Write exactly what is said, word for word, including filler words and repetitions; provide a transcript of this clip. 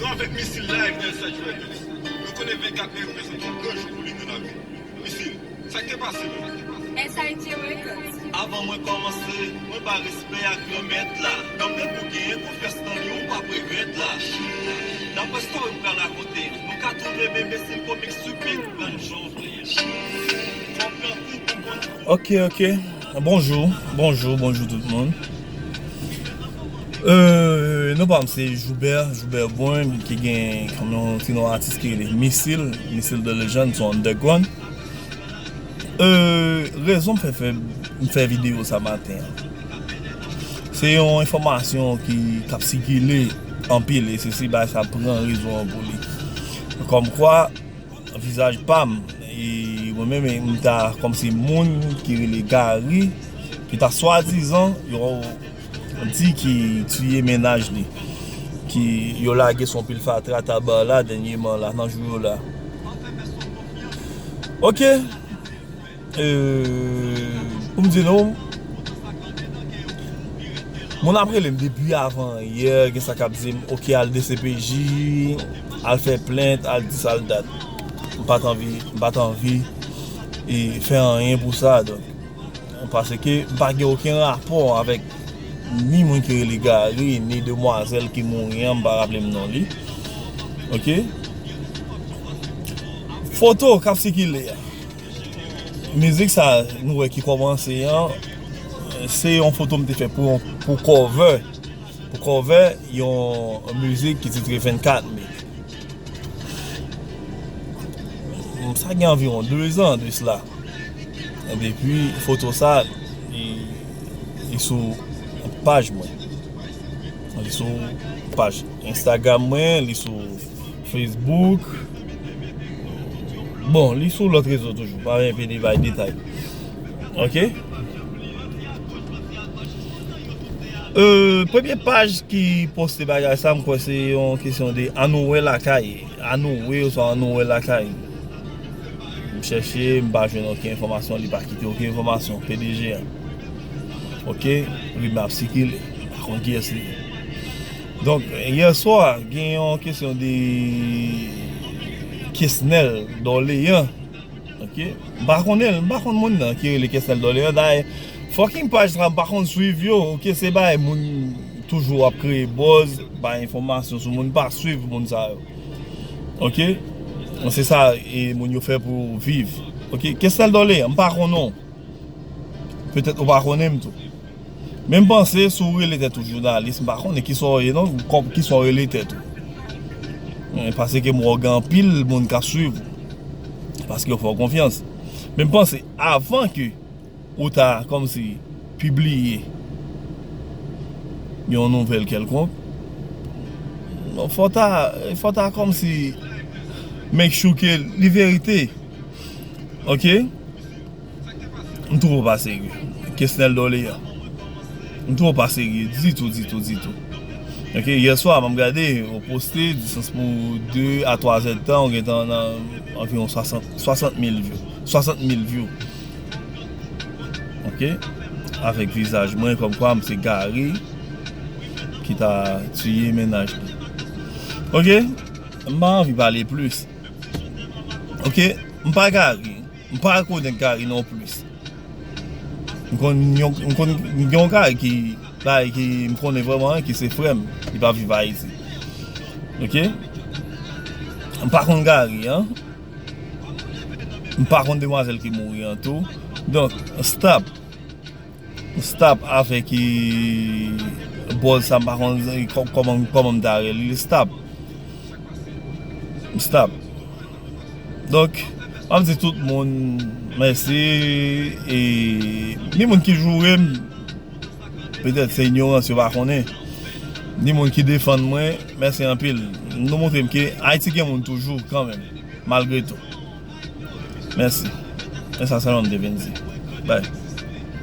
Avèk Misil Live nan S H Records. Nou konnen vennkat me reprezante yon gran jou pou li nan lavi. Misil, sa k te pase menm? S I J Records. Avan mwen kòmanse, mwen ba respè ak Granmèt la. Nan men pou genyen konfyans nan li, ou p ap regrèt la. Daprè story m pral rakonte, nou ka twouve Bebe Sil komik stupid, bann jan w vle. Fò w pran kou pou konn. Ok, ok. Bonjou, bonjou, bonjou tout moun. Euh, non pa m se Joubert, Joubert Brun, ki gen kòm yon ti non atis ki rele Misil, Misil the Legend, sou Underground. Euh, rezon m fè, fè, m fè videyo sa maten an, se yon enfòmasyon ki, k ap sikile anpil, e se, se bagay sa pran rezo an pou li. Kòmkwa, vizaj pa m, e mwen menm, m ta kòmsi moun ki rele Gary, ki ta swadizan, yo di ki tiye mennaj li, ki yo lage sou pil fatra Tabarre la dènyèman la, nan jou yo la. Ok. Euh, pou m di nou, moun ap rele m depi avan yè, gen sa k ap di m, ok, al D C P J, al fè plent, al dis, al dat. M pa t anvi, m pa t anvi, e, fè anyen pou sa, donk. Paske m pa gen okenn rapò avèk ni moun ki rele Gary, ni demwazèl ki mouri an, m pa raple m non li. Ok? Foto k ap sikile a. Mizik sa nou wè ki kòmanse an, se yon foto m te fè pou, pou cover. Pou cover yon mizik ki titre vennkat me. Sa gen anviwon de zan de sila. Depi foto sa, li, li sou paj mwen. Li sou paj Instagram mwen, li sou Facebook. Bon, li sou lòt rezo toujou. Pa vin pede bay detay. Ok? Euh, premye paj ki poste bagay sa, m kwè se yon kesyon de Anouwe Lakay. Anouwe, oswa Anouwe Lakay. M chèche, m pa jwenn okenn enfòmasyon, li pa kite okenn enfòmasyon, P D G a. Ok? Rimè ap sikile. M pa konn kiyès li ye. Donk, yè swa, gen yon kesyon de Kesnel Dorlean. Ok? M pa konnen l, m pa konn moun nan ki rele Kesnel Dorlean. Dayè, fucking paj sa, m pa konn swiv yo. Ok? Se bagay moun toujou ap kreye buzz, bay enfòmasyon sou moun, pa swiv moun sa yo. Ok? Se sa, e, moun yo fè pou viv. Ok? Kesnel Dorlean, m pa konn non. Petèt ou pa konnen m tou. Men m panse, si w rele tèt ou jounalis, m pa konnen kisa w ye non, kòm kisa w rele tèt ou. Eh, paske m wè w gen anpil moun k ap swiv ou. Paske yo fè w konfyans. Men m panse, avan ke ou ta, kòmsi, pibliye yon nouvèl kèlkonk, fò w ta, fò w ta, kòmsi, make sure ke li verite. Ok? M twò pa serye. Kesnel Dorlean. M twò pa serye ditou, ditou, ditou. Ok, yè swa, m ap gade, ou poste, distans pou de a twa zèdtan, ou gentan nan anviwon swasant, swasant mil view. Swasant mil view. Ok? Avèk vizaj mwen, kòmkwa m se Gary ki ta tiye mennaj li. Ok? M pa anvi pale plis. Ok? M pa Gary. M pa rekonèt Gary non plis. M konn yon, m konn gen yon Gary ki, Gary ki m konnen vrèman, ki se frè m, li pa viv Ayiti. Ok? M pa konn Gary an. M pa konn demwazèl ki mouri an tou. Donk, stop. Stop avèk, e, buzz sa, m pa konn, e, kò-, kòman, kòman m ta rele li, stop. Stop. Donk, m ap di tout moun mèsi, e ni moun ki joure m, petèt se inyorans, yo pa konnen. Ni moun ki defann mwen, mèsi anpil. Nou montre m ke Ayiti gen moun toujou, kanmenm, malgre tou. Mèsi. E sa sèlman m te vin di. Bye.